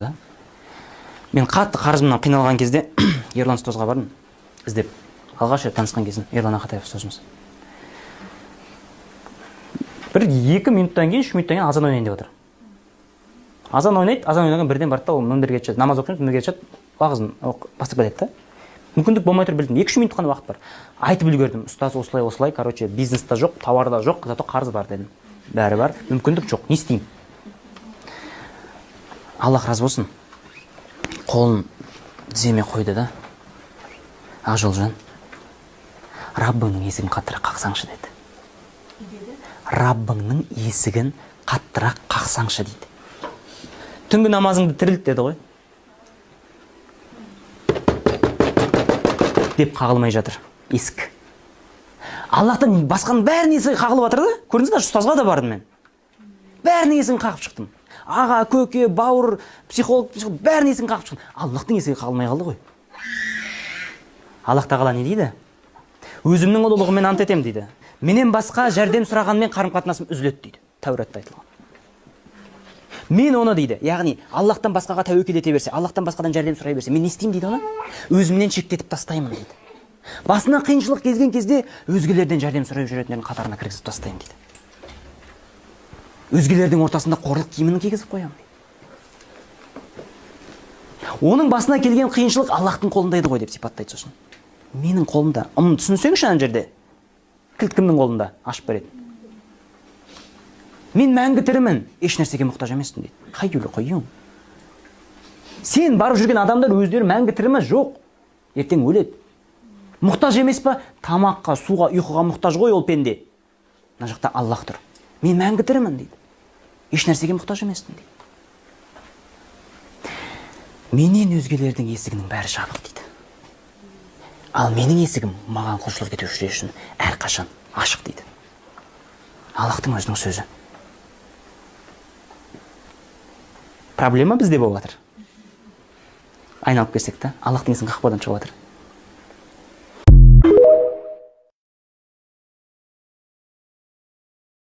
Да? Мен қатты қарызымнан қиналған кезде Ерлан ұстазға бардым іздеп. Алғаш рет танысқан кезім Ерлан Ақатаев ұстазымыз. Бір 2 минуттан кейін, 3 минуттан кейін азан ойнайын деп отыр. Азан ойнайды, азан ойнаған бірден барды да, ол мінберге түседі. Намаз оқимыз, мінберге түседі, уағызын бастап кетеді да. Мүмкіндік болмай тұр білдім. 2-3 минут қана уақыт бар. Айтып үлгердім. Ұстаз осылай, осылай, короче, бизнес та жоқ, тауар да жоқ, зато қарыз бар дедім. Бәрі бар, мүмкіндік жоқ. Не істеймін? Аллах разы болсын. Қолын тіземе қойды да. Ақжолжан, Раббыңның есігін қаттырақ қақсаңшы деді. Раббыңның есігін қаттырақ қақсаңшы дейді. Түнгі намазыңды тірілт деді ғой. Деп қағылмай жатыр есік. Аллахтан басқаның бәрінің есігі қағылып жатыр да. Көрдіңіз бе, ұстазға да бардым мен. Бәрінің есігін қағып шықтым. Аға, көке, бауыр, психолог, бәрінің есігін қағып шықтым. Аллахтың есігі қағылмай қалды ғой. Аллах тағала не дейді? Өзімнің ұлылығыммен ант етемін дейді. Менен басқа жәрдем сұрағанмен қарым-қатынасым үзіледі дейді. Тәуратта айтылған. Мен оны дейді, яғни Аллахтан басқаға тәуекел ете берсе, Аллахтан басқадан жәрдем сұрай берсе, мен не істеймін дейді оны? Өзімнен шектетіп тастаймын дейді. Басына қиыншылық келген кезде өзгелерден жәрдем сұрай жүретіндердің қатарына кіргізіп тастаймын дейді. Өзгелердің ортасында қорлық киімін кигізіп қоямын дейді. Оның басына келген қиыншылық Аллахтың қолында еді ғой деп сипаттайды сосын. Менің қолымда. Түсінсеңші ана жерде. Кілт кімнің қолында? Ашып береді. Мен мәңгі тірімін, еш нәрсеге мұқтаж емеспін дейді. Хайюл қайюм. Сен барып жүрген адамдар өздері мәңгі тірі ме? Жоқ. Ертең өледі. Мұқтаж емес па? Тамаққа, суға, ұйқыға мұқтаж ғой ол пенде. Мына жақта Аллах тұр. Мен мәңгі тірімін дейді. Еш нәрсеге мұқтаж емеспін дейді. Менен өзгелердің есігінің бәрі жабық дейді. Ал менің есігім маған құлшылық етушілер үшін әрқашан ашық дейді. Аллахтың өзінің сөзі. Проблема бізде болып жатыр. Айналып келсек та, Аллахтың есігін қақпадан шығып жатыр.